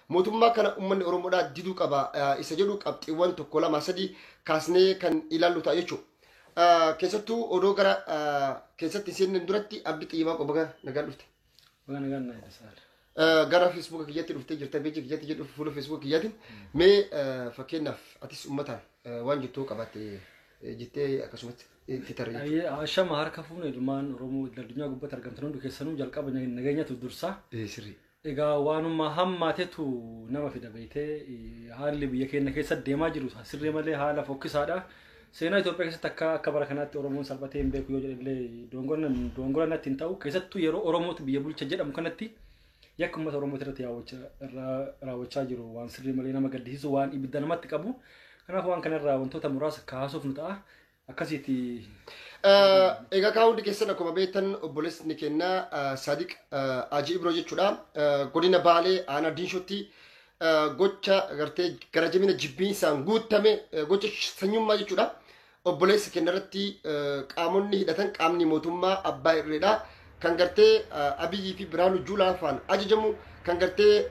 Mootummaa kana uummanni Oromoodhaa diduu qaba isa jedhu qabxiiwwan 1, 2, 3 kaasnee kan ilaallu ta'a jechuudha. Keessattuu odoo gara keessatti hin seenne duratti, Abdii Xiyyimaa, qobaga nagaan dhufte. Baga nagaan na jedhe. Gara Feesbuuka kiyyatti dhuftee jirta, peejii kiyyatti jedhu, fuula Feesbuuka kiyyaatiin. Mee fakkeenyaaf atis uummataan waan jettuu qabaatte jettee akkasumatti itti tarree. Ashama, harka fuune, ilmaan Oromoo addunyaa gubbaatti argamtan hundi keessanuu, jalqaba nageenyatu dursa. Sirrii. Egaa waanuma hammaatetu nama fida beektee, haalli biyya keenya keessa deemaa jiru sirrii malee haala fokkisaadha. Seenaa Itoophiyaa keessatti akka bara kanaatti Oromoon salphatee hin beeku yoo jedhallee dongora natti hin ta'u. Keessattuu yeroo Oromootu biyya bulcha jedhamu kanatti yakka uummata Oromoo irratti raawwachaa jiru waan sirrii malee nama gaddisiisu, waan ibidda namatti qabu. Kanaaf waan kanarraa wantoota muraasa kaasuuf nu ta'a. Akkasiiti. Egaa kaa hundi keessan akkuma beektan, obboleessni keenya Sadiq Aji Ibro jechuudha. Godina Baalee, aanaa Diinshootti gocha gartee gara jabina jibbiinsaan guutame, gocha sanyummaa jechuudha. Obboleessa keenya irratti qaamonni hidhatan, qaamni mootummaa abbaa irreedha. Kan gartee Abiyyii fi Biraanuu Juulaa faan ajajamu, kan gartee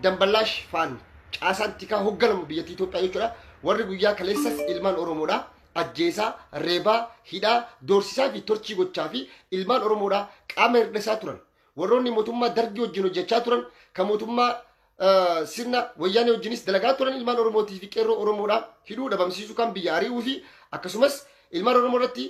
Damballaash faan caasaan tikaa hoogganamu biyyattii Itoophiyaa jechuudha. Warri guyyaa kaleessas ilmaan Oromoodha. Ajjeesaa, reebaa, hidhaa, doorsisaa fi torchii gochaa fi ilmaan Oromoodha qaama hir'isaa turan. Warroonni mootummaa Dargii wajjin hojjechaa turan, kan mootummaa sirna Wayyaanee wajjinis dalagaa turan, ilmaan Oromootii fi qeerroo Oromoodha hidhuu, dhabamsiisuu, kan biyya ari'uu fi akkasumas ilmaan Oromoo irratti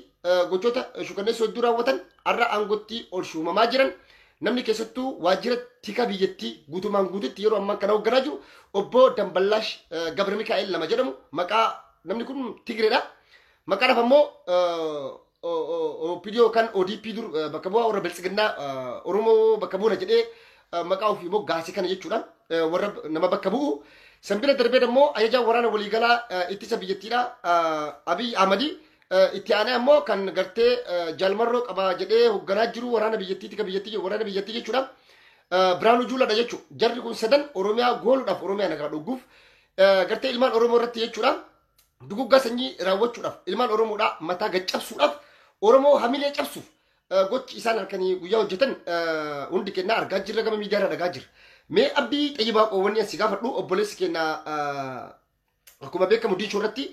gochoota shukanneessoo hedduu raawwatan, har'a aangootti ol shuumamaa jiran. Namni keessattuu waajjira tika biyyattii guutumaan guututti yeroo ammaa kana hoogganaa jiru obbo Damballaash Gabra Mikaa'el nama jedhamu. Maqaa namni kun Tigreedha. Maqaadhaaf ammoo OPD yookaan ODP dur bakka bu'aa warra Biltsiginnaa, Oromoo bakka bu'uuna jedhee maqaa ofii moggaase kana jechuudha. Warra nama bakka bu'u. San bira darbee immoo ajajaa waraana waliigalaa ittisa biyyattiidha, Abiy Ahmadi. Itti aanee ammoo kan gartee Jaalmarroo qaba jedhee hoogganaa jiru waraana biyyattii, tika biyyattii, waraana biyyattii jechuudha. Biraanuu Juulaadha jechuudha. Jarri kun sadan Oromiyaa gooluudhaaf, Oromiyaa nagaa dhugguuf, gartee ilmaan Oromoo irratti jechuudha. Duguggaa sanyii raawwachuudhaaf, ilmaan Oromoodhaa mataa gaccabsuudhaaf, Oromoo hamilee cabsuuf gochi isaan halkanii guyyaa hojjetan hundi kennaa argaa jirra, gama miidiyaa irra dhagaa jirra. Mee Abdii Xayyibaa, qoowwanni asi gaafadhu, obboleessi keenya akkuma beekamu Diinshoo irratti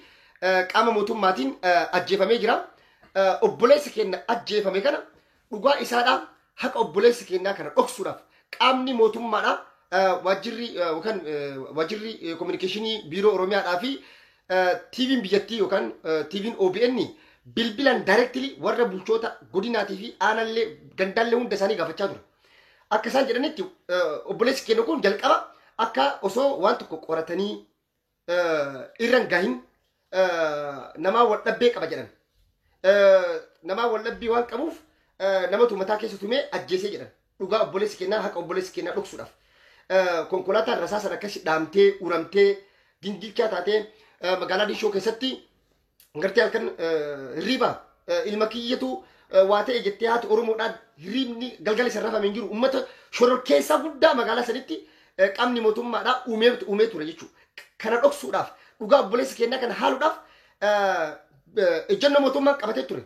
qaama mootummaatiin ajjeefamee jira. Obboleessi keenya ajjeefame kana dhugaa isaadhaa, haqa obboleessi keenyaa kana dhoksuudhaaf qaamni mootummaadhaa, waajjirri yookaan waajjirri kominikeeshinii biiroo Oromiyaadhaa fi TV'n biyyattii yookaan TV'n OBN bilbilaan directly warra bulchoota godinaatii fi aanallee gandaallee hunda isaanii gaafachaa ture. Akka isaan jedhanitti, obboleessi keenya kun jalqaba akka osoo waan tokko qoratanii irra hin gahin namaa wal dhabbee qaba jedhan. Namaa wal dhabbii waan qabuuf namatu mataa keessa tumee ajjeesee jedhan. Dhugaa obboleessi keenyaa, haqa obboleessi keenyaa dhoksuudhaaf. Konkolaataan rasaasan akkasi dhaamtee, uramtee, gingilchaa taatee magaalaa Diinshoo keessatti gartee halkan hirriiba ilma kiyyatu waa ta'e jettee haati Oromoodhaan hirriibni galgala isa rafame hin jiru. Uummata shororkeessaa guddaa magaalaa sanitti qaamni mootummaadhaa uumee ture jechuudha. Kana dhoksuudhaaf, dhugaa obboleessi keenyaa kana haaluudhaaf ejjennoo mootummaan qabatee ture.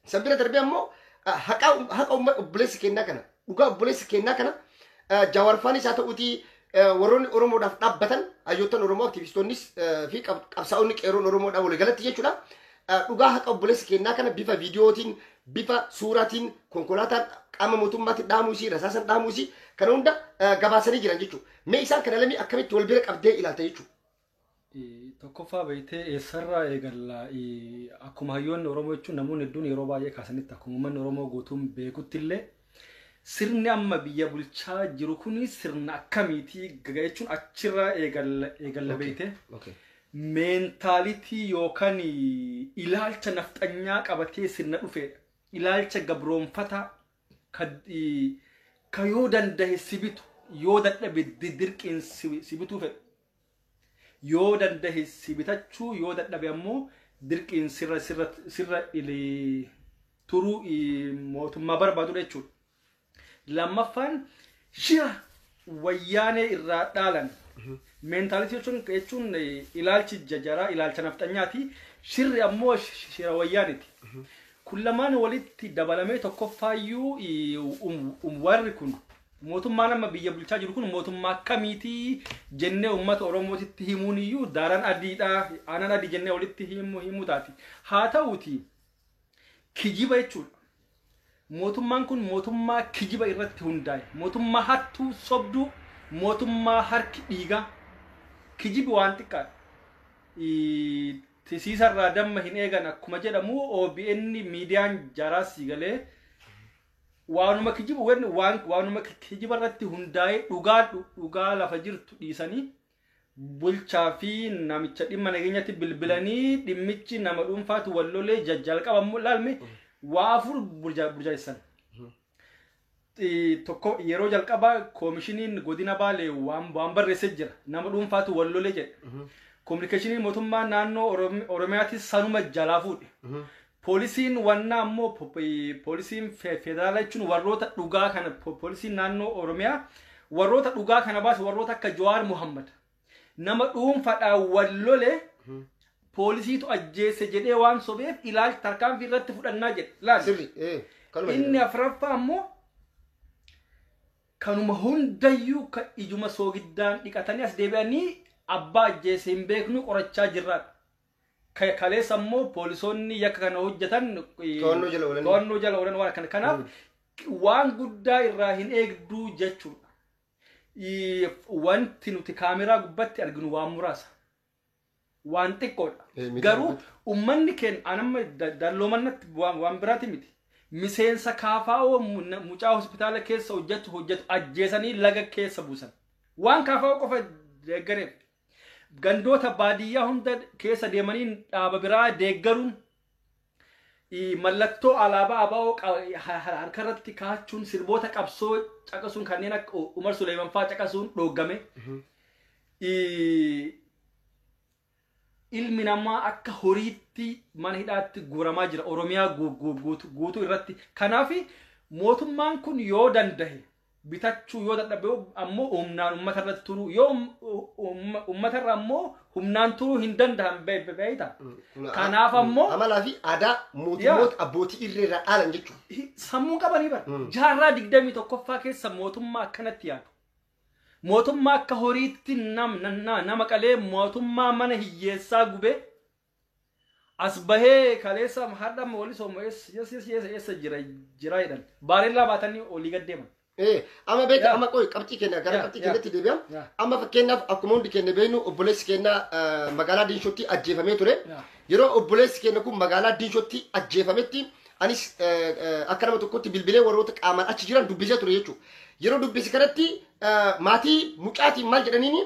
San bira darbee ammoo haqa obboleessi keenyaa kana, dhugaa obboleessi keenyaa kana, Jaawarfaanis haa ta'uutii warroonni Oromoodhaaf dhaabbatan, hayyoottan Oromoo, aktivistoonnis fi qabsaa'onni qeerroon Oromoodhaan waliigalatti jechuudha. Dhugaa haqa obboleessi keenyaa kana bifa viidiyootiin, bifa suuraatiin, konkolaataan qaama mootummaatiin dhahamuu isii, rasaasan dhahamuu isii kana hunda gabaasanii jiran jechuudha. Mee isaan kana lamii akkamitti wal bira qabdee ilaalta jechuudha? Tokkoffaa beektee eessarraa eegalla? Akkuma hayyoonni Oromoo jechuun namoonni hedduun yeroo baay'ee kaasanitti, akkuma uummanni Oromoo guutuun beekutti illee, sirni amma biyya bulchaa jiru kuni sirna akkamiiti jechuun achirraa eegalla beektee. Mentality yookaan ilaalcha nafxanyaa qabatee sirna dhufedha. Ilaalcha gabroonfataa ka yoo dandahe si bitu, yoo dadhabe dirqiin si bituu fedhu. Yoo dandahe si bitachuu, yoo dadhabe ammoo dirqiin sirra turuu mootummaa barbaadudha jechuudha. Lammaffaan shira Wayyaanee irraa dhaalan. Mentality jechuun ilaalchi jajaraa ilaalcha nafxanyaati. Shirri ammoo shira Wayyaaniti. Kun lamaan walitti dabalamee tokkoffaayyuu warri kun Mootummaan amma biyya bulchaa jiru kun mootummaa akkamiitii jennee uummata Oromootitti himuun iyyuu daaraan adiidha, aannan adii jennee walitti himuu taati. Haa ta'uuti kijiba jechuudha. Mootummaan kun mootummaa kijiba irratti hundaa'e, mootummaa hattuu sobduu, mootummaa harki dhiigaa. Kijibi waan xiqqaadha. Tisiisarraa damma hin eegan akkuma jedhamu OBN miidiyaan jaraa sii galee waanuma kijibu waanuma kijiba irratti hundaa'ee dhugaa lafa jirtu dhiisanii bulchaa fi namicha dhimma nageenyatti bilbilanii dhimmichi nama dhuunfaatu wallolee jalqabamu laalme waa afur burjaajessan. Tokko yeroo jalqabaa koomishiniin godina Baalee waan barreessee jira, nama dhuunfaatu wallolee jedhe. Kominikeeshiniin mootummaa naannoo Oromiyaatis sanuma jalaa fuudhe. Poolisiin wannaa ammoo poolisiin federaalaa jechuun warroota dhugaa kana, poolisiin naannoo Oromiyaa warroota dhugaa kana baase, warroota akka Jawaar Muhammad nama dhuunfaadhaan wallole poolisiitu ajjeese jedhee waan sobeef ilaalcha tarkaanfii irratti fudhannaa jedhe. Laali. Sirri. Kanuma Inni jedhama. afuraffaa ammoo kanuma hundayyuu ka ijuma soogiddaan dhiqatanii as deebi'anii abbaa ajjeese hin beeknu qorachaa jirraadha. Kaleessa immoo poolisoonni yakka kana hojjetan To'annoo jala oolanii. To'annoo jala oolan waan kana. Kanaaf waan guddaa irraa hin eegduu jechuudha. Wanti nuti kaameraa gubbatti arginu waan muraasa. Waan xiqqoodha. Miidiyaa Garuu gubbatti. uummanni keenya anamma dalloomannatti waan biraati miti. Miseensa KFO mucaa hospitaala keessa hojjetu ajjeesanii laga keessa buusan. Waan KFO qofa deeggareef. Gandoota baadiyyaa hunda keessa deemanii dhaaba biraa deeggaruun mallattoo alaabaa ABO harka irratti kaa'achuun sirboota qabsoo caqasuun kanneen akka Umar Suleeman fa'aa caqasuun dhooggame. Ilmi namaa akka horiitti mana hidhaatti guuramaa jira Oromiyaa guutuu irratti. Kanaaf mootummaan kun yoo danda'e bitachuu, yoo dadhabe ammoo humnaan uummata irratti turuu, yoo uummata irra ammoo humnaan turuu hin danda'an beekta. Kanaaf ammoo amalaa fi aadaa mootummoota abbootii irree irraa dhaalan jechuudha. Sammuu qabanii bara. Jaarraa 21ffaa keessa mootummaa akkanatti yaadu. Mootummaa akka horiitti nama qalee, mootummaa mana hiyyeessaa gubee as bahee kaleessa har'a wali sooma eessa jira jedhan. Baarellaa baatanii olii gad deeman. Amma beekta, amma qoy qabxii keenya gara qabxii keenyatti deebi'a. Amma fakkeenyaaf akkuma hundi keenya beeknu obboleessi keenya magaalaa Diinshootti ajjeefamee ture. Yeroo obboleessi keenya kun magaalaa Diinshootti ajjeefametti anis akka nama tokkotti bilbilee warroota qaamaan achi jiran dubbisee ture jechuudha. Yeroo dubbise kanatti maatii mucaatiin maal jedhaniini,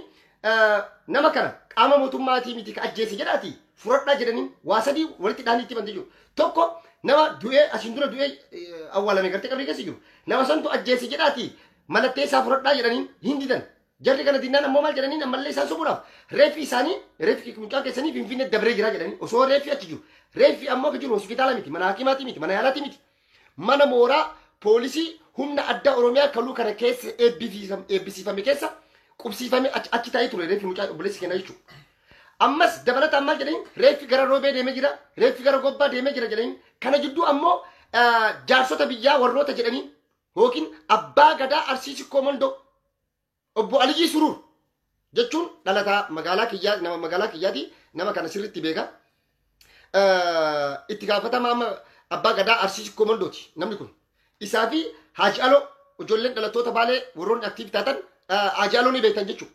nama kana qaama mootummaatii miti ka ajjeese jedhaati fudhadhaa jedhaniin, waa sadii walitti dhaanii itti himan jechuudha. Tokko nama du'ee asiin dura du'ee awwaalame gartee qabrii keessa jiru. Nama santu ajjeese jedhaati malattee isaa fudhadhaa jedhaniin hin didan. Jarri kana dinnaan ammoo maal jedhaniin, ammallee isaan sobuudhaaf reeffi isaanii, reeffi mucaa keessanii Finfinnee dabree jira jedhanii osoo reeffi achi jiru. Reeffi ammoo akka jiru hospitaala miti, mana hakimaati miti, mana yaalaati miti. Mana mooraa poolisii humna addaa Oromiyaa kaluu kana keessa eebbisiifame keessa qubsiifame achi taa'ee ture reeffi mucaa obboleessi keenya jechuudha. Ammas dabalataan maal jedhaniin, reeffi gara Roobee deemee jira, reeffi gara Gobbaa deemee jira jedhaniin. Kana jidduu ammoo jaarsota biyyaa warroota jedhaniin yookiin abbaa gadaa Arsiisi Komandoo obbo Aliyyii Suruur jechuun dhalataa magaalaa kiyyaa, nama magaalaa kiyyaati, nama kana sirriitti beeka. Itti gaafatamaa amma abbaa gadaa Arsiisi Komandooti namni kun. Isaa fi Haaji Aloo, ijoolleen dhalattoota Baalee warroonni active taatan Haaji Aloo ni beektan jechuudha.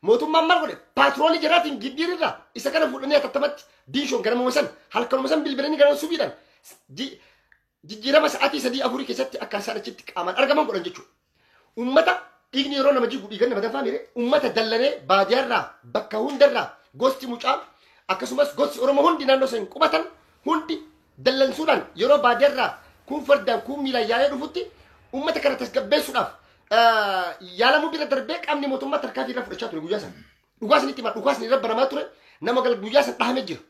Mootummaan maal godhe? Paatroolii jaraatiin giddiirirraa isa kana fuudhanii atattamatti Diinshoon ganamuma san halkanuma san bilbilanii ganama subiidhaan jijjiirama sa'aatii 3-4 keessatti akka isaan achitti qaamaan argaman godhan jechuudha. Uummata dhiigni yeroo nama jigu dhiigan nama danfaa miire, uummata dallanee baadiyyaarraa bakka hundarraa gosti mucaa akkasumas gosti Oromoo hundi naannoo san qubatan hundi dallansuudhaan yeroo baadiyyaarraa kun fardaan kun miilaan yaa'ee dhufutti uummata kana tasgabbeessuudhaaf yaalamuu bira darbee qaamni mootummaa tarkaanfii irra fudhachaa ture guyyaa sana. Dhugaa sanitti himaa, dhugaa sani irra baramaa ture, nama guyyaa san dhahamee jira.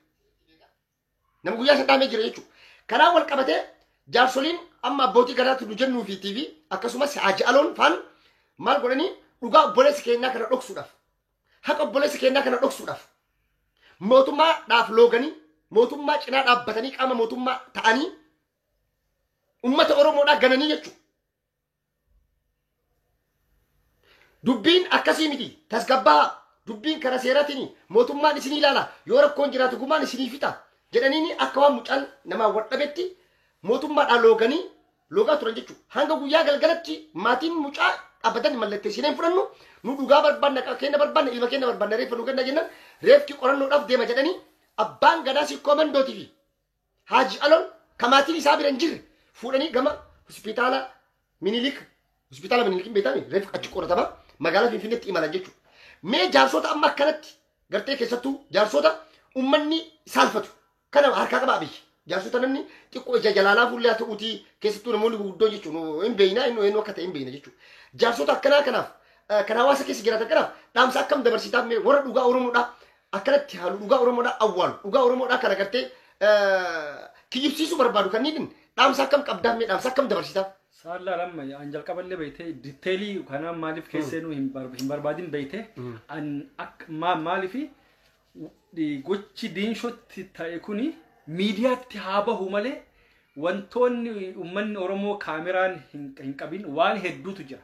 Nama guyyaa san dhahamee jira jechuudha. Kanaan wal qabatee jaarsoliin amma abbootii gadaatu nu jennuu fi TV akkasumas Haaji Aloon faan maal godhanii, dhugaa obboleessa keenyaa kana dhoksuudhaaf, haqa obboleessa keenyaa kana dhoksuudhaaf mootummaadhaaf looganii, mootummaa cinaa dhaabbatanii, qaama mootummaa ta'anii uummata Oromoodhaa gananii jechuudha. Dubbiin akkasii miti tasgabbaa dubbiin karaa seeraatiin mootummaan isinii ilaala yoo rakkoon jiraatu gumaan isinii fixa jedhaniini akka waan mucaan namaa wadhabetti mootummaadhaan looganii loogaa turan jechuudha. Hanga guyyaa galgalatti maatiin mucaa dhaabbatanii mallatteessinee hin fudhannu nu dhugaa barbaanna keenya barbaanna ilma keenya barbaanna reeffa nu kenna jennaan reefki qorannoodhaaf deema jedhanii abbaan gadaa Sikkoo Mandootii fi Haaji Aloon ka maatiin isaa bira hin jirre fuudhanii gama hospitaala Minilik hospitaala Minilik hin beekami reeffi achi qoratama magaalaa Finfinneetti imalan jechuudha. Mee jaarsota amma akkanatti gartee keessattuu jaarsota uummanni saalfatu kana harkaa qaba Abiyyi. Jaarsota namni xiqqoo ija jalaalaa fuullee haa ta'uutii keessattuu namoonni gurguddoon jechuun hin beekna inni eenyu akka ta'e hin beekna jechuudha. Jaarsota akkanaa kanaaf kan hawaasa keessa jiraatan kanaaf dhaamsa akkam dabarsitaaf mee warra dhugaa Oromoodhaa akkanatti haalu dhugaa Oromoodhaa awwaalu dhugaa Oromoodhaa kana gartee kiyyibsiisuu barbaadu kanneen dhaamsa akkam qabdaaf mee dhaamsa akkam dabarsitaaf. Saallaa lamma an jalqaballee beeyte diteelii kana maaliif keesseenuu hin barbaadin beeyte an akka maaliif gochi diinshootti ta'e kuni miidiyaatti haa bahu malee wantoonni uummanni Oromoo kaameraan hin qabin waan hedduutu jira.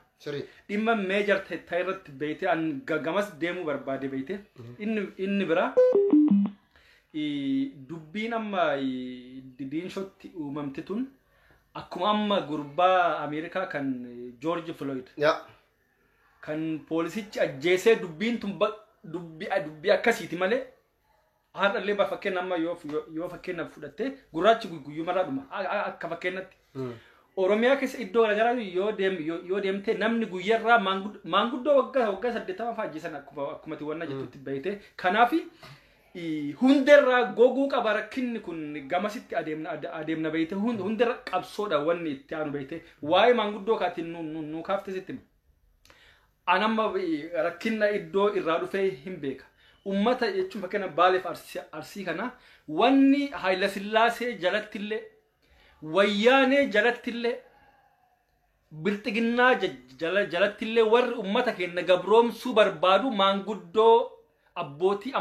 Dhimma meejar ta'e irratti beeyte an gamas deemuu barbaade beeyte inni biraa dubbiin amma diinshootti uumamte tun akkuma amma gurbaa Ameerikaa kan George Floyd kan poolisichi ajjeesee dubbiin tun dubbii akkasiiti malee har'allee ba fakkeenya amma yoo fakkeenya fudhatte gurraachi guyyumarraa dhuma akka fakkeenyatti. Oromiyaa keessa iddoo garaagaraa yoo deemte namni guyyarraa maanguddoo waggaa 80 fa'aa ajjeesan akkuma tiwwannaa jettutti beeyte. Kanaaf hunderraa goguu qaba rakkinni kun gamasitti adeemna beeyte hunderra qabsoodha wanni itti aanu beeyte waa'ee maanguddoo kaatiin nu kaafte sitti hima. Anamma rakkinna iddoo irraa dhufee hin beeka. Ummata jechuun fakkeenya Baaleef Arsii kana wanni Haayilasillaasee jalattillee Wayyaanee jalattillee Bilxiginnaa jalattillee warri ummata keenya gabroomsuu barbaadu maanguddoo abbootii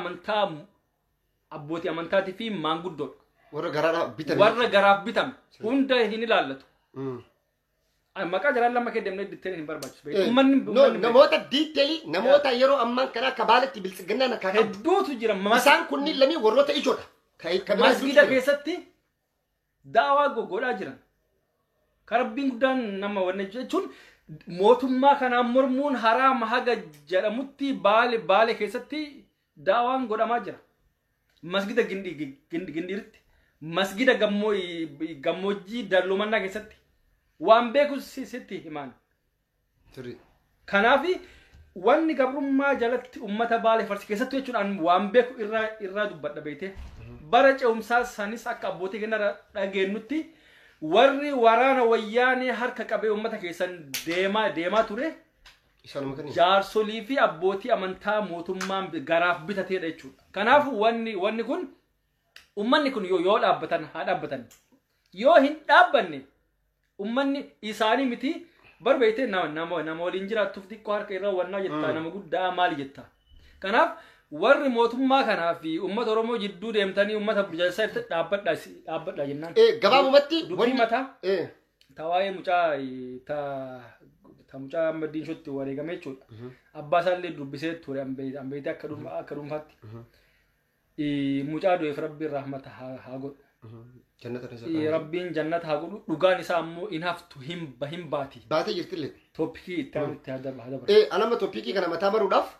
amantaatii fi maanguddoodha. Warra garaadhaaf bitame. Warra garaaf bitame hunda hin ilaallatu. Maqaa jalaan lama kee deemnee ditteelii hin barbaachisu. Uummanni namoota diitteelii namoota yeroo ammaan kana akka Baaletti biltsiginnaan akka qabdu. Hedduutu jira. Isaan kunniin lamii warroota ijoodha. Masgida keessatti daawaa goggodhaa jiran. Karabbiin guddaan nama wanna jechuun mootummaa kanaan mormuun haraama haga jedhamutti Baale keessatti daawaan godhamaa jira. Masgida Gindiritti, masgida gammoojjii Dallumannaa keessatti waan beeku sitti himaan. Kanaaf wanni gabrummaa jalatti uummata Baalee Arsii keessattuu jechuun waan beeku irraa dubbadha beeyte. Bara ce'umsaa sanis akka abbootii keenya dhageenyutti warri waraana wayyaanee harka qabee uummata keessan deemaa ture jaarsolii fi abbootii amantaa mootummaan garaaf bitateedha jechuudha. Kanaaf wanni kun uummanni kun yoo dhaabbatan haa dhaabbatan. Yoo hin dhaabbanne uummanni isaanii miti barbeeyte nama waliin jiraattuuf xiqqoo harka irra wannaa jetta nama guddaa maali jetta. Kanaaf warri mootummaa kanaa fi uummata Oromoo jidduu deemtanii uummata burjaajessaa dhaabbadhaa jennaan. Gabaabumatti dubbii mataa tawaa'ee mucaa ta mucaa amma diinshootti wareegame jechuudha. Abbaa isaallee dubbisee ture ambeeyte akka dhuunfaatti. Mucaa du'eef Rabbiin rahmata haa godhu. Rabbiin jannata haa godhu dhugaan isaa ammoo in haftu hin baati. Baatee jirtillee. Tooppikii itti aanutti haa dabalu. Anamma tooppikii kana mataa baruudhaaf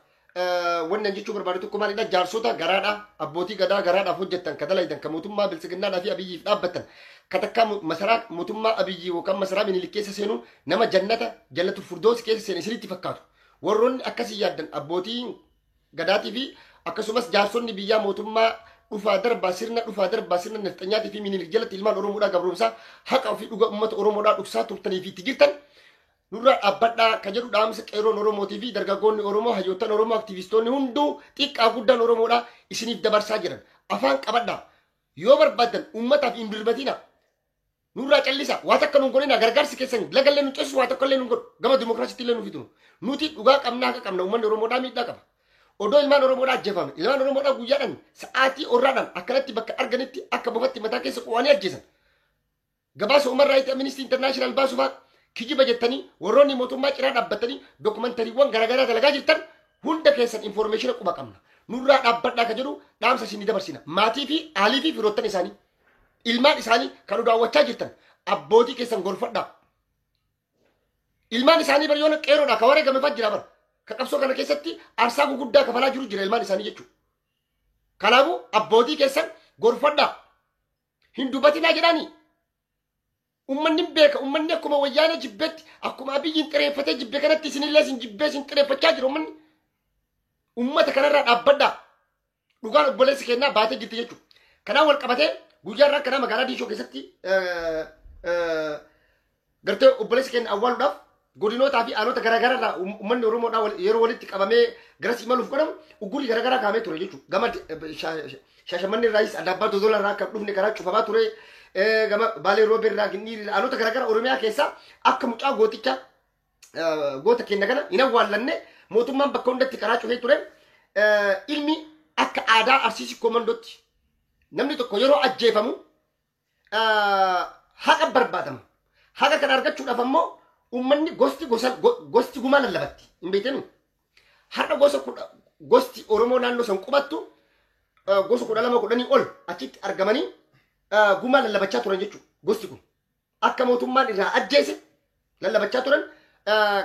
wannan jechuu barbaadu tokko maalidha jaarsota garaadha abbootii gadaa garaadhaaf hojjettan ka dalaydan ka mootummaa biltsiginnaadhaa fi Abiyyiif dhaabbattan ka takka masaraa mootummaa Abiyyi yookaan masaraa Minilik keessa seenuun nama jannata jannatu furdoos keessa seene isinitti fakkaatu. Warroonni akkasii yaaddan abbootiin gadaatii fi akkasumas jaarsonni biyyaa mootummaa dhufaa darbaa sirna dhufaa darbaa sirna nafxanyaatii fi Minilik jalatti ilmaan Oromoodhaa gabroomsaa haqa ofii dhuga uummata Oromoodhaa dhugsaa turtanii fi itti jirtan nurraa dhaabbadhaa kan jedhu dhaamsa qeerroon Oromootii fi dargaggoonni Oromoo hayyoottan Oromoo aktivistoonni hunduu xiqqaa guddaan Oromoodhaa isiniif dabarsaa jiran afaan qabadhaa yoo barbaaddan uummataaf hin birbatina nurraa callisa waa takka nuun godhina gargaarsi keessan lagallee nu ceessu waa tokko illee nuun godhu gama dimookiraasiitti illee nu fidu nuti dhugaa qabnaa haqa qabna uummanni Oromoodhaa miidhaa qaba. Odoo ilmaan Oromoodhaa ajjeefame ilmaan Oromoodhaa guyyaadhaan sa'aatii orraadhaan akkanatti bakka arganitti akka bofatti mataa keessa qo'anii ajjeesan. Gabaasa Human Rights Amnesty International baasuu fa'aa Kijiba jettanii warroonni mootummaa cinaa dhaabbatanii dookumantariiwwan garaagaraa dalagaa jirtan hunda keessan informeeshina quba qabna. Nurraa dhaabbadhaa ka jedhu dhaamsa isinii dabarsina. Maatii fi aalii fi firoottan isaanii ilmaan isaanii kan nu daawwachaa jirtan abbootii keessan gorfadhaa. Ilmaan isaanii bar yoona qeeroodha ka wareegame fa'aa jira bar. Ka qabsoo kana keessatti aarsaa guguddaa kafalaa jiru jira ilmaan isaanii jechuudha. Kanaafuu abbootii keessan gorfadhaa. Hin dubbatinaa jedhaanii. Uummanni beeka uummanni akkuma wayyaana jibbeetti akkuma Abiyyiin xireeffatee jibbe kanatti isinillee isin jibbee isin xireeffachaa jira uummanni. Uummata kanarraa dhaabbadhaa. Dhugaan obboleessi kennaa baatee jirti jechuudha. Kanaan wal qabatee guyyaa irraa kanaa magaalaa Diishoo keessatti gartee obboleessi keenya awwaaluudhaaf godinootaa fi aanota garaagaraa irraa uummanni Oromoodhaa yeroo walitti qabamee garas imaluuf godhamu uggurri garaagaraa kaa'amee ture jechuudha. Gama Shaashamannee irraayis Adaabbaa Dodola irraa akka dhufne karaa cufamaa ture. Gama Baalee Roobee irraa Ginniir aanota garaagaraa Oromiyaa keessaa akka mucaa gooticha goota keenya kana hin awwaallanne mootummaan bakka hundatti karaa cufee ture. Ilmi akka aadaa Arsiisii komandootti namni tokko yeroo ajjeefamu haqa barbaadama. Haqa kana argachuudhaaf ammoo uummanni gosti gosti gumaa lallabatti hin beektanu. Har'a gosa gosti Oromoo naannoo san qubattu gosa 12 10 ol achitti argamanii gumaa lallabachaa turan jechuudha. Gosti kun akka mootummaan irraa ajjeese lallabachaa turan.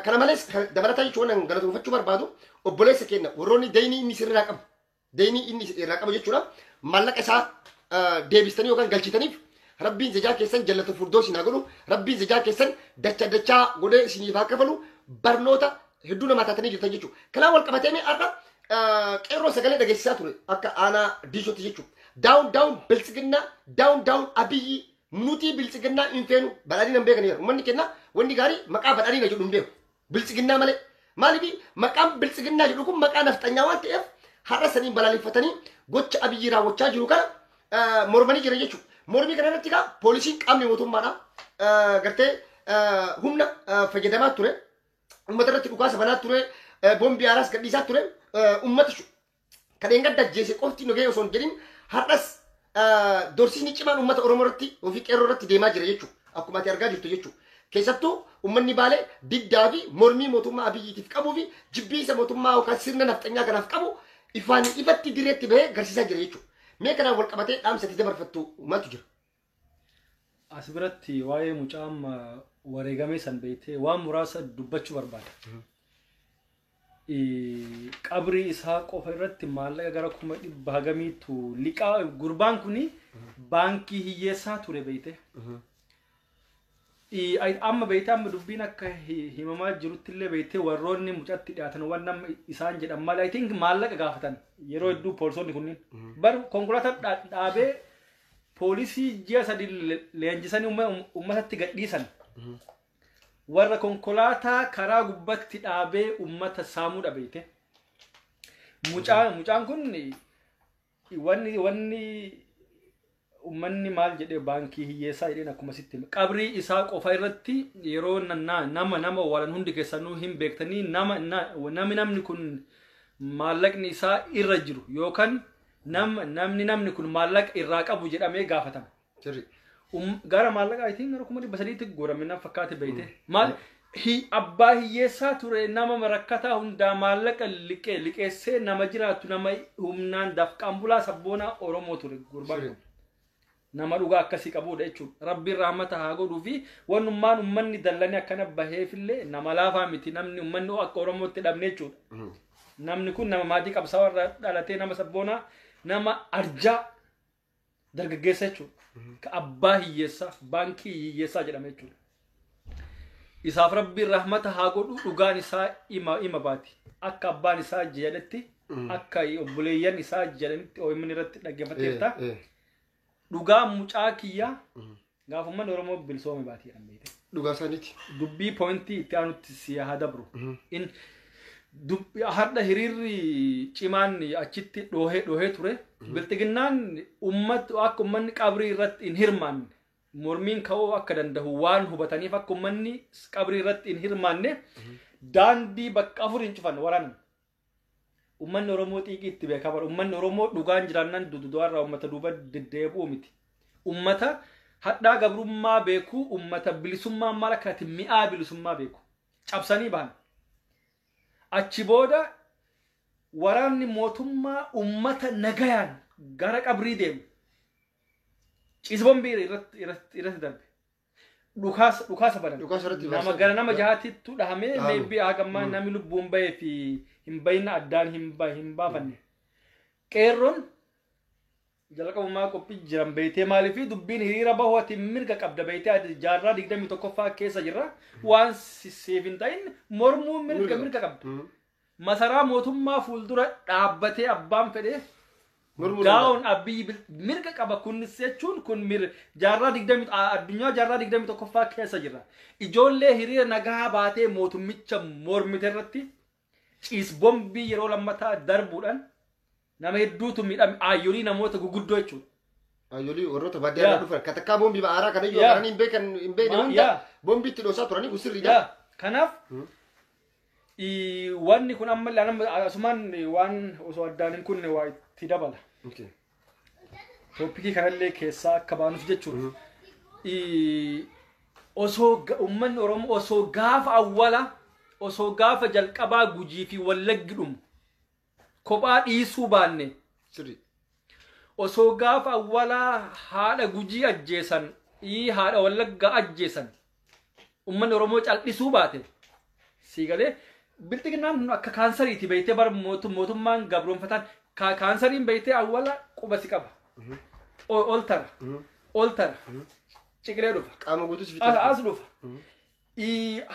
Kana malees dabalataa jechuun waan galatoomfachuu barbaadu obboleessa keenya warroonni deynii inni sirraa qabu deynii inni irraa qabu jechuudha maallaqa isaa deebistanii yookaan galchitaniif Rabbiin zajaa keessan jallatu furdoo isin haa godhu Rabbiin zajaa keessan dacha dachaa godhee isiniif haa kafalu barnoota hedduu namaa taatanii jirtan jechuudha. Kanaan wal qabatee mee har'a qeerroo sagalee dhageessisaa ture akka aanaa Diishootti jechuudha. Down down biltsiginnaa down down Abiyyi nuti biltsiginnaa hin feenu badhaadhina hin beekan jedhu. Uummanni keenya wanni gaarii maqaa badhaadhina jedhu hin beeku. Biltsiginnaa malee. Maaliif maqaan biltsiginnaa jedhu kun maqaa nafxanyaa waan ta'eef har'a saniin balaaleffatanii gocha Abiyyi raawwachaa jiru kana mormanii jiran jechuudha. Mormii kana irratti egaa poolisiin qaamni mootummaadha. Gartee humna fayyadamaa ture. Uummata irratti dhukaasa banaa ture. Boombii haaraas gadhiisaa ture. Uummata kan eengadda ajjeese qofti nu ga'e osoo hin jedhin har'as dorsisni cimaan uummata Oromoo irratti ofii qeerroo irratti deemaa jira jechuudha. Akkuma ati argaa jirtu jechuudha. Keessattuu uummanni Baalee diddaa fi mormii mootummaa Abiyyiitiif qabuu fi jibbiinsa mootummaa yookaan sirna nafxanyaa kanaaf qabu ifaan ifatti direetti bahee garsiisaa jira jechuudha. Mee kanaan wal qabatee dhaamsa itti dabarfattu maaltu jira? As biratti waa'ee mucaa amma wareegamee san beektee waan muraasa dubbachuu barbaada. Qabrii isaa qofa irratti maallaqa gara 100,000 hagamiitu liqaa gurbaan kuni baankii hiyyeessaa ture beekte. Amma beekte amma dubbiin akka himamaa jirutti illee beekte warroonni mucatti dhiyaatan waan nama isaan jedhan malee I think maallaqa gaafatan yeroo hedduu poolisoonni kunniin. Bar konkolaataa dhaabee poolisii ji'a 3 leenjisanii uummatatti gadhiisan. Warra konkolaataa karaa gubbatti dhaabee uummata saamuu dhabeete. Mucaan kun wanni uummanni maal jedhee baankii hiyyeessaa jedheen akkuma sitti hime. Qabrii isaa qofa irratti yeroo nama walan hundi keessanuu hin beektanii namni kun maallaqni isaa irra jiru yookaan namni kun maallaqa irraa qabu jedhamee gaafatama. Gara maallaqa I think gara 300,000 godhame na fakkaate beekte. Maal abbaa hiyyeessaa ture nama rakkataa hundaa maallaqa liqeessee nama jiraatu nama humnaan dafqaan bulaa sabboonaa Oromoo ture gurbaan kun. Nama dhugaa akkasii qabudha jechuudha. Rabbiin rahmata haa godhuu fi wannummaan uummanni dallanii akkana baheefillee nama laafaa miti namni uummanni akka Oromootti dhabne jechuudha. Namni kun nama maatii qabsaa'aa irraa dhalatee nama sabboonaa nama arjaa dargaggeessa jechuudha. Ka abbaa hiyyeessaa baankii hiyyeessaa jedhama jechuudha. Isaaf Rabbiin rahmata haa godhu dhugaan isaa ima baati. Akka abbaan isaa jedhetti akka obboleeyyan isaa jedhanitti OMN irratti dhaggeeffatteerta. Dhugaa mucaa kiyyaa gaafa uummanni Oromoo bilisoome baati jedhan beekte. Dhugaa isaaniiti. Dubbii poointii itti aanutti si haa dabru. Har'a hiriirri cimaan achitti dhoohee ture. Bilxiginnaan akka uummanni qabrii irratti hin hirmaanne mormiin ka'uu akka danda'u waan hubataniif akka uummanni qabrii irratti hin hirmaanne daandii bakka 4 hin cufan waraanan. Uummanni Oromoo xiiqii itti beekaa bara. Uummanni Oromoo dhugaan jiraannaan dududuarraa uummata duuba deddeebi'u miti. Uummata Hadhaa gabrummaa beeku, ummata bilisummaa maal akka ati mi'aa bilisummaa beeku. Cabsanii bahan. Achi booda waraanni mootummaa ummata nagayaan gara qabrii deemu. Ciisbombii irratti darbe. Dhukaasa banan. Nama gara nama jahaatittu dhahamee meebbii hagammaa namni lubbuun bahee fi hin bayina addaan hin baafanne. Qeerroon jalqabumaa qophii jiran beeytee maaliif dubbiin hiriira bahuu ati mirga qabda beeytee ati jaarraa 21ffaa keessa jirra waan siif hin ta'in mormuu mirga qabda. Masaraa mootummaa fuuldura dhaabbatee abbaan fedhee daawon Abiyyi mirga qaba kunis jechuun kun jaarraa 20 addunyaa jaarraa 21ffaa keessa jirra. Ijoollee hiriira nagaa baatee mootummicha mormite irratti ciisbombii yeroo lammataa darbuudhaan nama hedduutu miidhame aayyoolii namoota guguddoo jechuudha. Aayyoolii warroota baadiyyaa irraa dhufan katakkaa boombii ba'aaraa kana iyyuu agaranii hin beekan hin beekne hunda boombii itti dhoosaa turanii kun sirriidha. Kanaaf wanni kun amma asumaan waan osoo addaan hin kunne waa itti dabala. Tooppikii kanallee keessaa akka baanuuf jechuudha. Osoo uummanni Oromoo osoo gaafa awwala osoo gaafa jalqabaa Gujii fi Wallaggi dhumu kophaa dhiisuu baanne osoo gaafa awwalaa haadha Gujii ajjeesan haadha Wallaggaa ajjeesan uummanni Oromoo cal'isuu baate siigalee bilxiginnaan akka kaansariiti beeytee bara mootummaan gabroonfataan kaansariin beeytee awwala quba si qaba ol tara ciqilee dhufa qaama guutus as dhufa.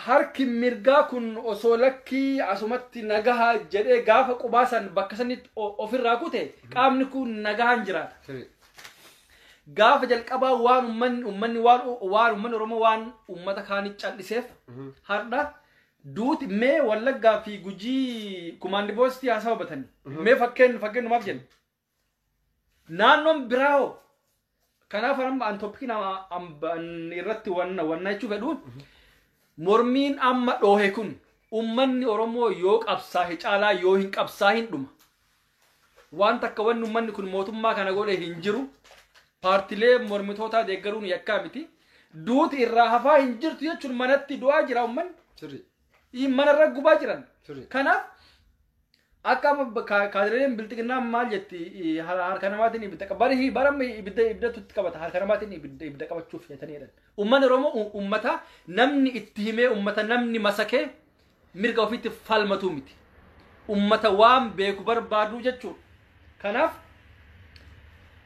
Harki mirgaa kun osoo lakkii asumatti nagahaa jedhee gaafa qubaasan bakka sanitti ofirraa kute qaamni kun nagahaan jiraata. Gaafa jalqabaa waan uummanni waan uummanni Oromoo waan uummata kaanii cal'iseef har'a duuti mee Wallaggaa fi Gujii kumaandi poostii haasawa batanii mee fakkeenyumaaf jenna. Naannoon biraa hoo kanaaf amma an tooppikiin irratti wanna jechuu fedhu. Mormiin amma dhoohe kun uummanni Oromoo yoo qabsaahe caalaa yoo hin qabsaahin dhuma. Waan takka wanni uummanni kun mootummaa kana godhe hin jiru. Paartilee mormitootaa deeggaruun yakkaa miti. Duuti irraa hafaa hin jirtu jechuun manatti du'aa jira uummanni. Manarra gubaa jiran. Kanaaf akka kaadireleen bilxiginnaa maal jetti harka namaatiin ibidda qaba. Barii bara ibiddatu itti qabata harka namaatiin ibidda qabachuuf jetaniidha. Uummanni Oromoo uummata namni itti himee uummata namni masakee mirga ofiitti falmatu miti. Uummata waan beeku barbaadu jechuudha. Kanaaf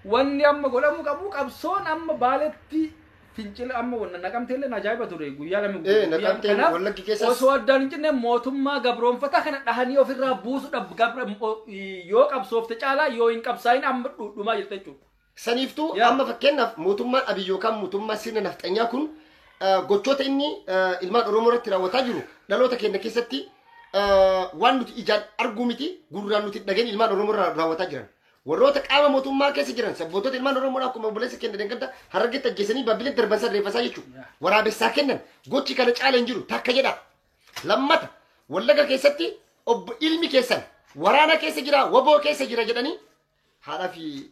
wanni amma godhamu qabu qabsoon amma Baaletti fincila amma Naqamteellee ajaa'iba ture guyyaa lama guutuu. Osoo addaan hin cinne mootummaa gabroonfataa kana dhahanii ofirraa buusuudhaaf yoo qabsoofte caalaa yoo hin qabsaayin amma dhumaa jirta jechuudha. Saniiftuu amma fakkeenyaaf mootummaan Abiyyi yookaan mootummaa sirna nafxanyaa kun gochoota inni ilmaan Oromoo irratti raawwataa jiru dhaloota keenya keessatti waan nuti ijaan arguu miti gurraan nuti dhageen ilmaan Oromoo irra raawwataa jiran. Warroota qaama mootummaa keessa jiran sabbootota ilmaan Oromoo akkuma obboleessa keenya deeggarta Harargeetti ajjeesanii Baabbilee darban sarreeffasaa jechuudha. Waraabessaa kennan gochi kana caala hin jiru takka jedha. Lammata Wallagga keessatti obbo ilmi keessan waraana keessa jira waboo keessa jira jedhanii haadhaa fi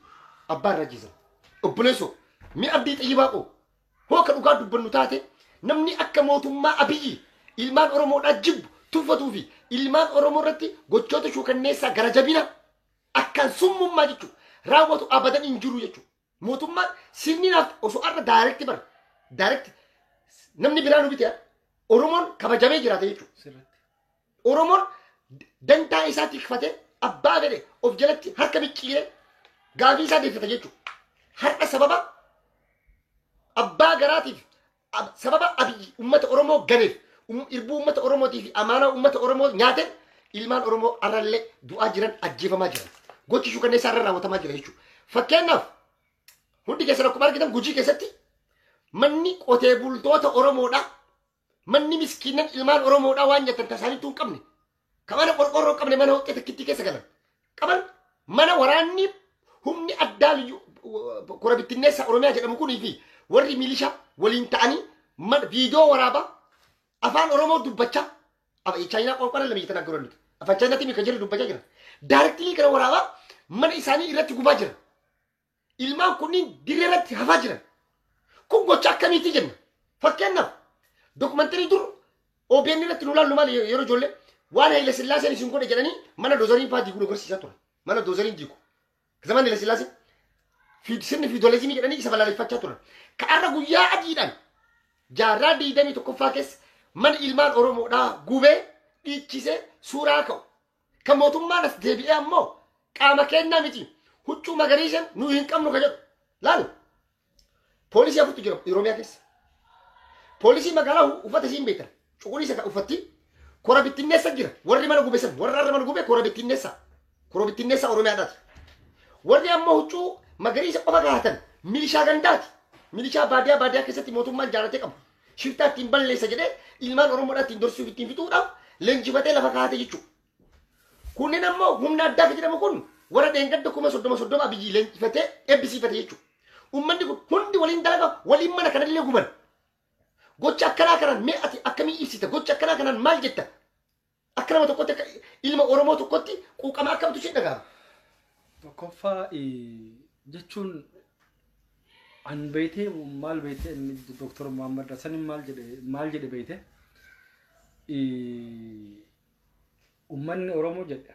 abbaa irra ajjeesan. Obboleessoo mi abdii xayyibaa qoo hooka dhugaa dubbannu taate namni akka mootummaa Abiyyi ilmaan Oromoodhaa jibbu tuffatuu fi ilmaan Oromoo irratti gochoota shuukanneessaa gara jabina akkaan summummaa jechuudha. Raawwatu abadan hin jiru jechuudha. Mootummaan sirni naaf osoo har'a daayirekti bara daayirekti namni biraa nu bite Oromoon kabajamee jiraata jechuudha. Oromoon dantaa isaa tikfatee abbaa fedhe of jalatti harka micciiree gaafii isaa deeffata jechuudha. Har'a sababa abbaa garaatiif sababa Abiyyi uummata Oromoo ganeef irbuu uummata Oromootii fi amaanaa uummata Oromoo nyaate ilmaan Oromoo arrallee du'aa jiran ajjeefamaa jiran. Gochi shuukanneessaa irra raawwatamaa jira jechuudha. Fakkeenyaaf hundi keessan akkuma argitan Gujii keessatti manni qotee bultoota Oromoodhaa manni miskiinan ilmaan Oromoodhaa waan nyaatan tasaaniitu hin qabne kan mana qorqorroo hin qabne mana hoqqee takkitti keessa galan qaban mana waraanni humni addaa kora bittinneessa Oromiyaa jedhamu kunii fi warri milishaa waliin ta'anii viidiyoo waraabaa afaan Oromoo dubbachaa Chaayinaa qoonqoon lama jettan akka nuti afaan Chaayinaatiin kan jiru dubbachaa jiran daarektilii kana waraabaa mana isaanii irratti gubaa jiran ilmaan kunniin dirree irratti hafaa jiran Kun gocha akkamiiti jenna? Fakkeenyaaf dokumantarii dur OBN irratti nu laallu maali yeroo ijoollee waan Haile Sillaaseen isin godhe jedhanii mana doozariin fa'aa diiguu nu agarsiisaa turan. Mana doozariin diigu. Zaman Haile Sillaaseen sirni fiidoolezimii jedhanii isa balaaleffachaa turan. Ka'arra guyyaa adiidhaan jaarraa 21ffaa keessa mana ilmaan Oromoodhaa gubee dhiichisee suuraa ka'u. Kan mootummaan as deebi'ee ammoo qaama kennaa miti. Huccuu magariisa nu hin qabnu ka jedhu. Laal poolisii afurtu jira Oromiyaa keessa. Poolisii magaalaa uffata isiin beektan. Cuquliisa kan uffatti kora bittinneessa jira. Warri mana gube san warra har'a mana gube kora bittinneessa. Kora bittinneessa Oromiyaadhaati. Warri ammoo huccuu magariisa qofa kaa'atan milishaa gandaati. Milishaa baadiyaa baadiyaa keessatti mootummaan jaalatee qabu. Shiftaa ittiin balleessa jedhee ilmaan Oromoodhaa ittiin dorsuuf ittiin fixuudhaaf leenjifatee lafa kaa'ate jechuudha. Kunneen ammoo humna addaa jedhamu kun warra dheengadda 30,000 Abiyyi leenjifatee eebbisiifate jechuudha. Uummanni kun hundi waliin dalagaa waliin mana kanallee guban. Gocha akkanaa kanaan mee ati akkamii ibsita? Gocha akkanaa kanaan maal jetta? Akka nama tokkotti akka ilma Oromoo tokkotti quuqama akkamtu si dhaga'ama? Tokkoffaa jechuun an beeytee maal beeytee inni Dr. Muhammad Hassan maal jedhe beeytee uummanni Oromoo jedhe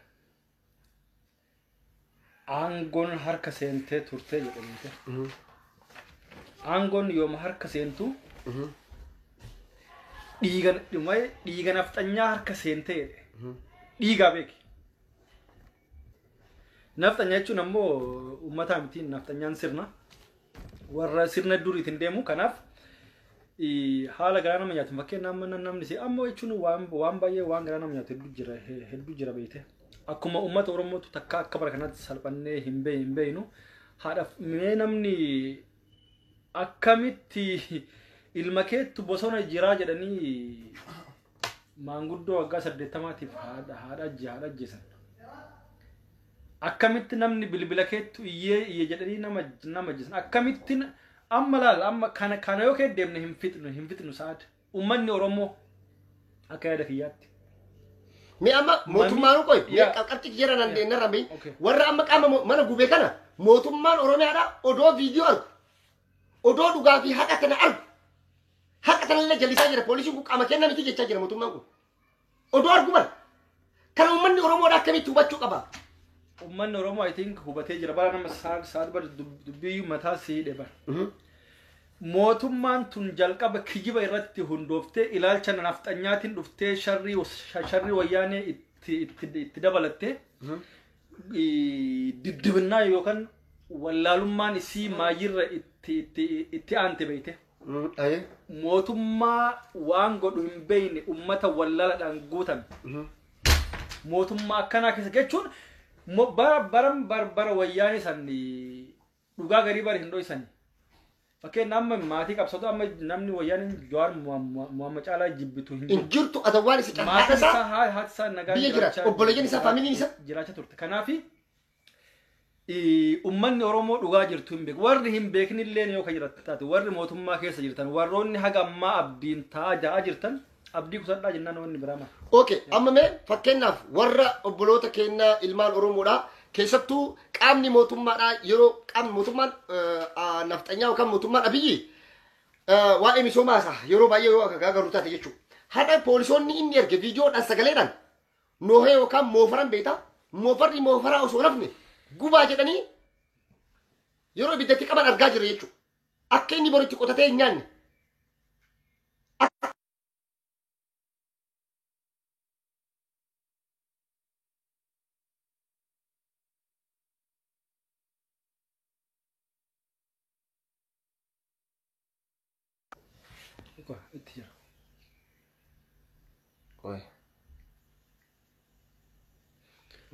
aangoon harka seentee turtee jedhe beeytee. Aangoon yooma harka seentu dhiiga nafxanyaa harka seentee jedhe. Dhiigaa beeki. Nafxanyaa jechuun ammoo uummataa miti nafxanyaan sirna. Warra sirna duriitiin deemu kanaaf haala garaa nama nyaatu fakkeenyaaf amma namni si ammoo jechuun waan baay'ee waan garaa nama nyaatu hedduu jira beekte. Akkuma uummata Oromootu takka akka bara kanaatti salphannee hin beeynu haadhaaf mee namni akkamitti ilma keettu bosona jiraa jedhanii maanguddoo waggaa 80tiif haadha ajjeesan. Akkamitti namni bilbila keettu iyyee jedhanii nama ajjeesan. Akkamitti amma laal amma kana yoo kee deemne hin fixnu sa'aad. Uummanni Oromoo akka yaada kiyyaatti. Mee amma mootummaan qoy qabxii jira nan narra mee warra amma qaama mana gubee kana mootummaan Oromiyaadhaa odoo viidiyoo argu odoo dhugaa fi haqa kana argu haqa kanallee jallisaa jira poolisiin kun qaama kennaa miti jechaa jira mootummaan kun odoo argu bara kana uummanni Oromoodhaa akkamitti hubachuu qaba? Uummanni Oromoo I think hubatee jira bara nama saad bara dubbii mataa siidhe bara. Mootummaan tun jalqaba kijiba irratti hundooftee ilaalcha nafxanyaatiin dhuftee sharrii wayyaanee itti dabalattee diddibinnaa yookaan wallaalummaan isii maayirra itti aante beeyte. Mootummaa waan godhu hin beeyne uummata wallaaladhaan guutame. Mootummaa akkanaa keessa jechuun bara wayyaanee san dhugaa garii bara hin dho'isani. Fakkeen amma maatii qabsatu amma namni wayyaaneen Jawaar Muhammad Caalaa jibbitu hin jirtu atawaan isa Maatiin isaa haati isaa nagaa biyya jira obboleeyyan isaa faamiliin isaa jiraachaa turte. Kanaaf uummanni Oromoo dhugaa jirtu hin beeku. Warri hin beeknillee yoo kan jiratan taate warri mootummaa keessa jirtan warroonni haga ammaa abdiin taa'aa ja'aa jirtan abdii kusadhaa jennaan wanni biraa maal. Okay, amma mee fakkeenyaaf warra obboloota keenyaa ilmaan Oromoodhaa keessattuu qaamni mootummaadhaa yeroo qaamni mootummaan nafxanyaa yookaan mootummaan Abiyyi waa'ee misoomaa isaa yeroo baay'ee yoo akka agarru taate jechuudha. Haadha poolisoonni inni erge viidiyoodhaan sagaleedhaan noohee yookaan moofaran beektaa moofarri moofaraa osoo nafne gubaa jedhanii yeroo ibiddatti qaban argaa jirra jechuudha. Akka inni boritti qotatee hin nyaanne. Itti jira.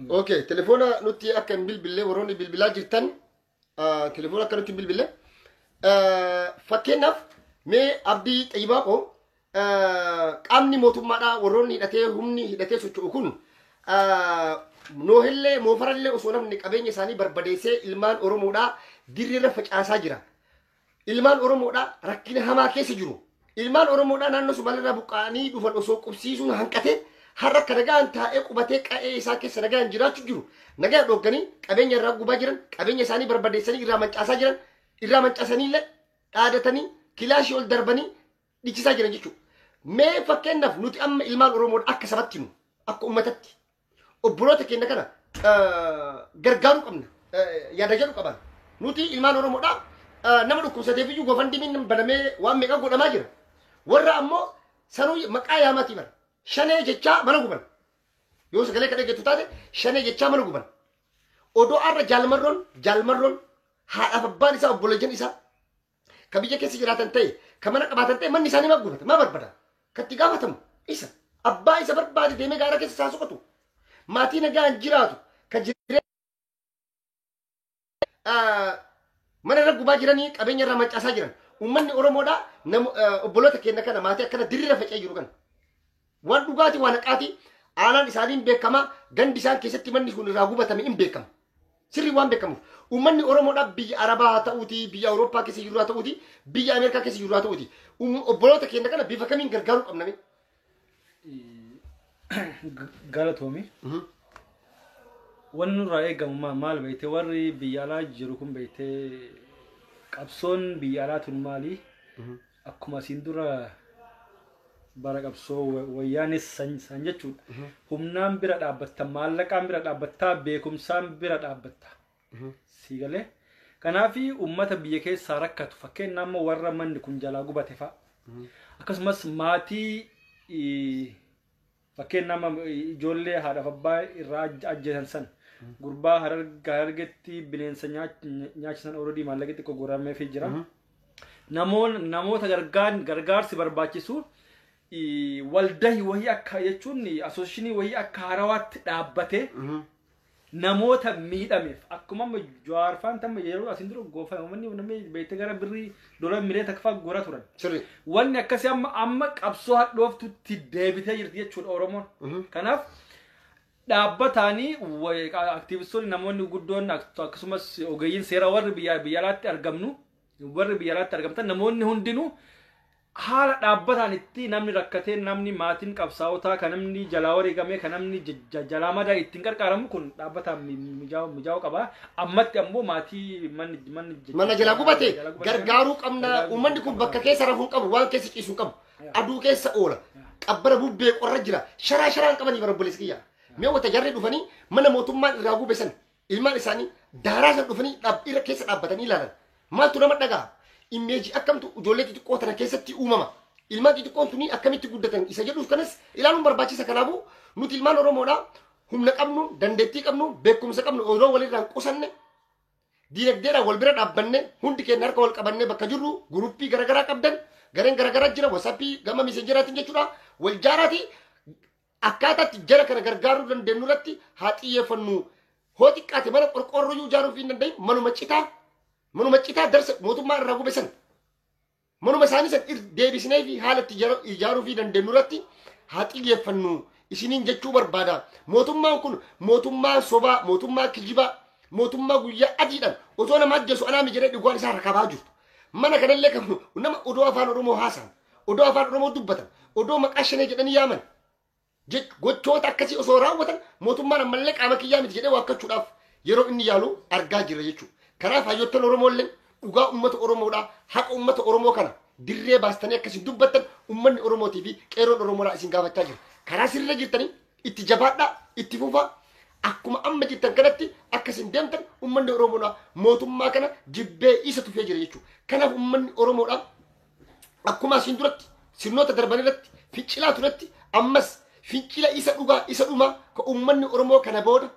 Okay, telefoona nuti akka hin bilbille warroonni bilbilaa jirtan telefoona akka nuti hin bilbille fakkeenyaaf mee Abdii Xayyibaaqoo qaamni mootummaadhaa warroonni hidhatee humni hidhatee socho'u kun noohillee moofarallee osoo namni qabeenya isaanii barbadeessee ilmaan Oromoodhaa dirreerra facaasaa jira. Ilmaan Oromoodhaa rakkina hamaa keessa jiru. Ilmaan Oromoodhaa naannoo Somaaliirraa buqqa'anii dhufan osoo qubsiisuun hanqatee har'a akka nagaan taa'ee qubatee qa'ee isaa keessa nagaan jiraachuu jiru. Nagaan dhoogganii qabeenya irraa gubaa jiran, qabeenya isaanii barbadeessanii irraa mancaasaa jiran, irraa mancaasanii illee dhaadatanii Kilaashii ol darbanii dhiichisaa jiran jechuudha. Mee fakkeenyaaf nuti amma ilmaan Oromoo akka sabatti nu akka uummatatti obboloota keenya kana gargaaruu qabna yaada jedhu qaban. Nuti ilmaan Oromoodhaa nama dhukkubsateef iyyuu GoFundMen banamee waan meeqa godhamaa jira. Warra ammoo sanuu maqaa yaamaatii bara. Shanee jechaa mana guban. Yoo sagalee kadha jettu taate shanee jechaa mana guban. Odoo arra jaalmarroon haadhaaf abbaan isaa obboleeyyan isaa ka biyya keessa jiraatan ta'e ka mana qabaatan ta'e manni isaanii maa gubata maa barbada. Katti gaafatamu isa abbaa isa barbaade deemee gaara keessa isaa soqotu. Maatii nagaan jiraatu ka jireenya mana irra gubaa jiranii qabeenya irraa mancaasaa jiran. Uummanni Oromoodhaa obboloota keenya kana maatii akkana dirrira faca'ee jiru kana. Waan dhugaatii waan haqaatii aanaan isaaniin beekama gandi isaan keessatti manni kun irraa gubatame hin beekama. Sirrii waan beekamuuf uummanni Oromoodhaa biyya Arabaa haa ta'uuti biyya Awurooppaa keessa jiru haa ta'uuti biyya Ameerikaa keessa jiru haa ta'uuti obboloota keenya kana bifa kamiin gargaaruu qabna mee? Galatoomi. Wanni nurraa eegamu maal beekte warri biyya alaa jiru kun beekte qabsoon biyya alaa tun maali? Akkuma asiin dura bara qabsoo wayyaanis san jechuudha. Humnaan bira dhaabbatta, maallaqaan bira dhaabbatta, beekumsaan bira dhaabbatta. Si galee? Kanaaf uummata biyya keessaa rakkatu fakkeenyaaf amma warra manni kun jalaa gubate fa'a. Akkasumas maatii fakkeenyaaf amma ijoollee haadhaaf abbaa irraa ajjeesan san gurbaa harargetti bineensa nyaachisan already maallaqa xiqqoo guurameefii jira. Namoota gargaarsi barbaachisu waldahi wahii akka jechuun asooshini wahii akka harawaatti dhaabbatee namoota miidhameef akkuma amma Jawaar faan tamma yeroo asiin dura goofa uummanni namni beekte gara birrii dolara miliyoona takka fa'aa guuraa turan. Wanni akkasii amma qabsoo hadhooftutti deebitee jirti jechuudha Oromoon. Kanaaf dhaabbataanii aktiivistoonni namoonni guddoon akkasumas ogeeyyiin seeraa warri biyya alaatti argamnu warri biyya alaatti argamtan namoonni hundinuu haala dhaabbataan itti namni rakkatee namni maatiin qabsaa'otaa kan namni jalaa wareegamee kan namni jalaa madaa ittiin qarqaaramu kun dhaabbataan mijaa'uu qaba. Ammatti ammoo maatii manni jalaa gubate gargaaruu qabna. Uummanni kun bakka keessa rafuu hin qabu waan keessa ciisuu hin qabu. Aduu keessa oola. Qabbana bubbee qorra jira. Sharaa sharaan qabanii bara obboleessa kiyya. Mee wata jarri dhufanii mana mootummaan irraa gube san ilmaan isaanii daaraa san dhufanii irra keessa dhaabbatanii ilaalan. Maaltu nama dhagaa? Immeeji akkamtu ijoollee xixiqqoo tana keessatti uumama. Ilmaan xixiqqoon tuni akkamitti guddatan isa jedhuuf kanas ilaaluun barbaachisa. Kanaafuu nuti ilmaan Oromoodhaa humna qabnu, dandeettii qabnu, beekumsa qabnu odoo walirraan qusanne diinagdeedhaan wal bira dhaabbanne hundi keenya harka wal qabanne bakka jirru guruppii garaagaraa qabdan gareen garaagaraa jira wasaappii gama miisenjeraatiin jechuudha wal jaaraati akkaataatti jara kana gargaaruu dandeenyu irratti haa xiyyeeffannu. Hoo xiqqaate mana qorqoorroo ijaaruuf hin danda'in manuma citaa darsa mootummaa irraa gube san manuma isaanii san deebisnee fi haala itti ijaaruu fi dandeenyu irratti haa xiyyeeffannu isiniin jechuu barbaada. Mootummaan kun mootummaa sobaa, mootummaa kijibaa, mootummaa guyyaa adiidhaan otoo nama ajjeesu anaa jedhee dhugaan isaa rakabaa jirtu. Mana kanallee kan nama odoo afaan Oromoo haasa'an, odoo afaan Oromoo dubbatan, odoo maqaa shanee jedhanii yaaman gochoota akkasii osoo raawwatan mootummaan ammallee qaama kiyyaa miti jedhee waakkachuudhaaf yeroo inni yaalu argaa jirra jechuudha. Kanaaf hayyoottan Oromoollee dhugaa uummata Oromoodhaa haqa uummata Oromoo kana dirree baastanii akkasiin dubbattan uummanni Oromootii fi qeerroon Oromoodhaa isin gaafachaa jira. Karaa sirra jirtanii itti jabaadhaa itti fufaa akkuma amma jirtan kanatti akkasiin deemtan uummanni Oromoodhaa mootummaa kana jibbee isa tufee jira jechuudha. Kanaaf uummanni Oromoodhaa akkuma asiin duratti sirnoota darban irratti fincilaa turetti ammas fincila isa dhugaa isa dhumaa ka uummanni Oromoo kana booda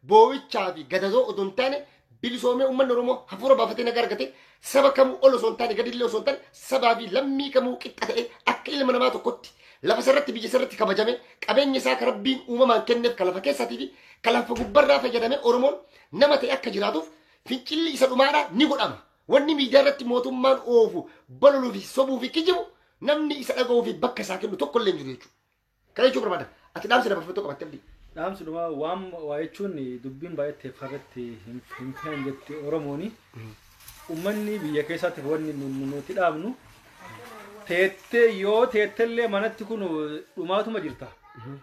boo'ichaa fi gadadoo odoo hin taane bilisoomee uummanni Oromoo hafuura baafatee nagaa argate saba kamuu ol osoo hin taane gadillee osoo hin taane sabaa fi lammii kamuu qixxa ta'e akka ilma namaa tokkotti lafa sarratti biyya sarratti kabajame qabeenya isaa ka rabbiin uumamaan kenneef ka lafa keessaatii fi ka lafa gubbarraa fayyadame Oromoon nama ta'e akka jiraatuuf fincilli isa dhumaadhaa ni godhama. Wanni miidiyaa irratti mootummaan oofu bololuu fi sobuu fi kijibu namni isa dhaga'uu fi bakka isaa kennu tokko illee hin jiru jechuudha. Kana jechuun barbaada. Ati dhaamsa dabarfattuu qabatte abdii. Dhaamsi dhumaa waan waa jechuun dubbiin baay'ee farratti hin fe'an jetti Oromooni. Uummanni biyya keessatti wanni nuti dhaabnu teettee yoo teettellee manatti kun dhumaatuma jirta.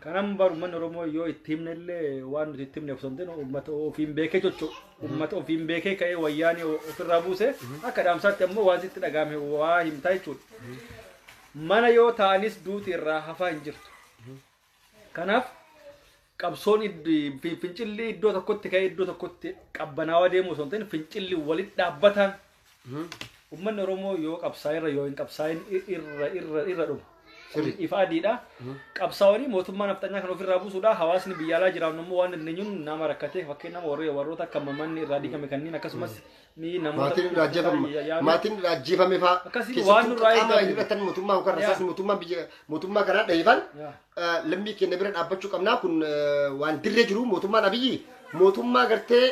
Kanan baru uummanni Oromoo yoo itti himne illee waan nuti itti himne osoo hin ta'in uummata ofiin beekee socho'u. Uummata ofiin beekee ka'ee wayyaanii ofirraa buuse akka dhaamsaatti ammoo waan sitti dhagahame waa himtaa jechuudha. Mana yoo ta'anis duuti irraa hafaa hin jirtu. Kanaaf qabsoon fincilli iddoo tokkotti ka'ee iddoo tokkotti qabbanaawaa deemu osoo hin ta'in fincilli walitti dhaabbataan uummanni Oromoo yoo qabsaa'e yoo hin qabsaa'in irra dhuma. Ifa adiidha. Qabsaa'onni mootummaa nafxanyaa kan ofirraa buusuudha. Hawaasni biyya alaa jiraannu immoo waan dandeenyuun nama rakkatee fakkeen nama warroota akka manni irraa diigame kanneen akkasumas namoota maatiin ajjeefame fa'aa akkasii waan nurraa eegamu hir'atan mootummaa yookaan rasaasni mootummaa biyya mootummaa kanaa dheeyfan lammii keenya bira dhaabbachuu qabnaa. Kun waan dirree jiru mootummaan Abiyyi mootummaa gartee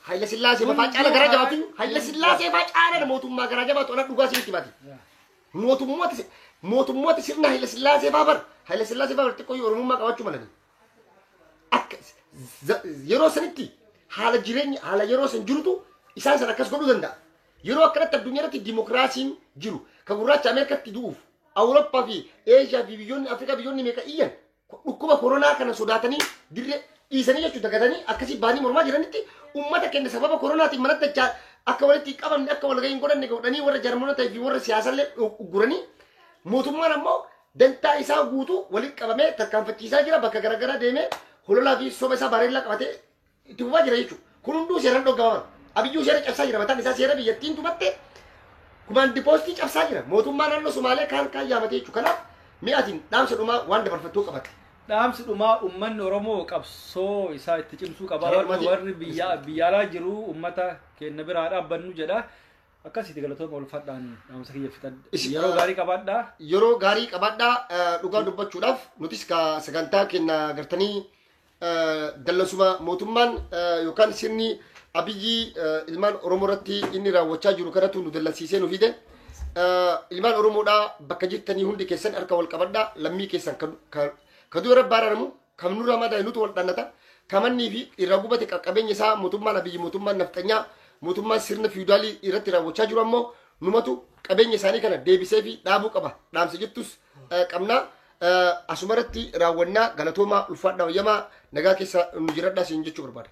Haayila Sillaasee fa'aa caala garaa jabaatu. Haayila Sillaasee fa'aa caala mootummaa garaa jabaatu ana dhugaa sitti baati. Mootummoota sirna Haayila Sillaasee fa'aa bara Haayila Sillaasee fa'aa xiqqoo Oromummaa qabaachuu malanii. Akka yeroo sanitti haala jireenya haala yeroo san jirutu isaan san akkas godhuu danda'a. Yeroo akkanatti addunyaa irratti dimokiraasiin jiru kan gurraacha Ameerikaatti du'uuf Awurooppaa fi Eeshiyaa fi biyyoonni Afrikaa biyyoonni meeqa iyyan dhukkuba koronaa kana sodaatanii dirree dhiisanii jechuudha dagatanii akkasii baanii mormaa jiranitti uummata keenya sababa koronaatiin manatti dachaa akka walitti qabamne akka walgahii hin godhanne godhanii warra jarmoota ta'ee fi warra siyaasallee ugguranii mootummaan ammoo dantaa isaa guutuu walitti qabamee tarkaanfachiisaa jira bakka garaagaraa deemee hololaa fi soba isaa bareellaa qabatee itti fufaa jira jechuudha. Kun hunduu seeraan dhoggabaman. Abiyyuu seera cabsaa jira mataan isaa seera biyyattiin tumatte kumaandi poostii cabsaa jira mootummaa naannoo Somaalee kaan kaan yaamatee jechuudha. Kanaaf mi'aatiin dhaamsa dhumaa waan dabarfattuu qabate. Dhaamsi dhumaa uummanni Oromoo qabsoo isaa itti cimsuu qaba. Warri biyya alaa jiru uummata keenya biraa dhaabbannu jedha. Akkasitti galatooma ulfaadhaan dhaamsa kiyya fixadha. Yeroo gaarii qabaadhaa. Yeroo gaarii qabaadhaa dhugaa dubbachuudhaaf nutis sagantaa keenya gartanii dallansuma mootummaan yookaan sirni Abiyyi ilmaan Oromoo irratti inni raawwachaa jiru kanatu nu dallansiisee nu fide. Ilmaan Oromoodhaa bakka jirtanii hundi keessan harka wal qabadhaa lammii keessan ka du'a rabbi araaramu kan nurraa madaa'e nutu wal dhannata kamannii fi irraa gubate qabeenya isaa mootummaan Abiyyi mootummaan nafxanyaa mootummaan sirna fiwudaalii irratti raawwachaa jiru ammoo numatu qabeenya isaanii kana deebisee fi dhaabuu qaba dhaamsa jettus qabnaa asumarratti raawwannaa galatoomaa ulfaadhaa wayyamaa nagaa keessa nu jiradhaa siin jechuu barbaada.